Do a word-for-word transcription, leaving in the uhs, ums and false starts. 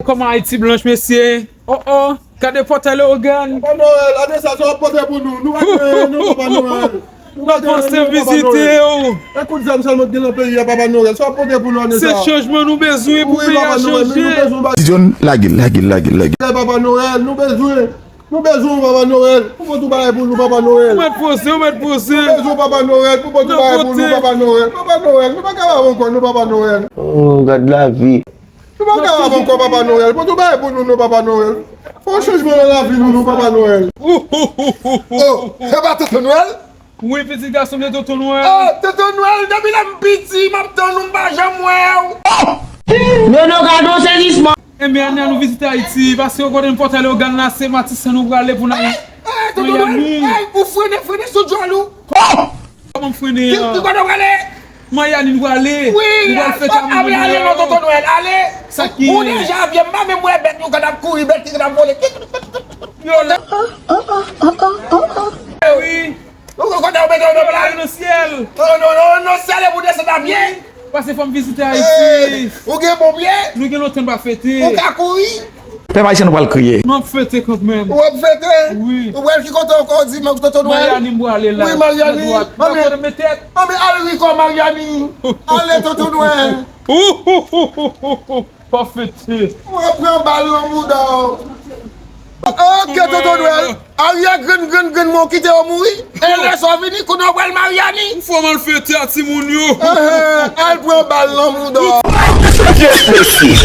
Kòman Ayiti blanch, mesye? Oh, oh, gade pòtay Leyogàn. Papa Nwèl, gade sa, sa w ap pote pou nou. Nou pa gen anyen, non, Papa Nwèl. Nou pa gen anyen, non, Papa Nwèl. Vizite w. E kout zam sèlman ki gen nan peyi a, Papa Nwèl. Sa w ap pote pou nou, ane sa? Se chanjman nou bezwen pou peyi a chanje. Wi, Papa Nwèl, men nou bezwen bagay. Ti John, lage l, lage l, lage l, lage l. Papa Nwèl, nou bezwen. Nou bezwen w, Papa Nwèl. Pou pote yon bagay pou nou, Papa Nwèl. Ou mèt poze, ou mèt poze. Nou bezwen w, Papa Nwèl. Pou pote yon bagay pou nou, Papa Nwèl. Papa Nwèl, nou pa kapab ankò, non, Papa Nwèl. Oh, gad lavi. Nou pa kapab ankò, Papa Nwèl. Pote yon bagay pou nou, non, Papa Nwèl. Fè yon chanjman nan lavi nou, non, Papa Nwèl. Oh, se pa Tonton Nwèl? Wi, pitit gason m se Tonton Nwèl. Oh, Tonton Nwèl, depi lè m piti, m ap tann ou, m pa janm wè w. Nono, gade yon sezisman. Enben, ane a nou vizite Ayiti, paske w konnen pòtay Leyogàn la, se Matisan nou prale pou n al. Eh, eh, Tonton Nwèl, eh, ou frennen, frennen sou djòl ou. Kòman m frennen an? Ki, ki kote w prale? Mayani nou prale. Wi, nou pral fete a Mimoun yo. Ale non, Tonton Nwèl, ale. Sa ki? Ou deja vye, m pa menm wè bèt yo konn ap kouri, bèt ki konn ap vole. Yo la. Wi. Ou konn kote ou mete w nan plaj? Nan syèl. Non, non, non, nan syèl, epi w desann a pye. Wi. Paske fò m vizite Ayiti. Eh, ou gen bon pye? Nou gen lontan n pa fete. Ou ka kouri? Pèp ayisyen, nou pral kriye. Nou ap fete kanmenm. Ou ap fete? Wi. Ou pral ki kote ankò, di m, Tonton Nwèl? Mayani m prale la. Wi, Mayani. Anben, anben, al ri kò Mayani. Ale, Tonton Nwèl. Pa fete. Ou ap pran bal nan bouda w. Ok, Tonton Nwèl. Aryè grann, grann, grann mwen w kite yo mouri. E lè sa w vini, kounye a w pral Mayani. Fò m al fete a timoun yo. Ehe, al pran bal nan bouda w. Yes, mesye.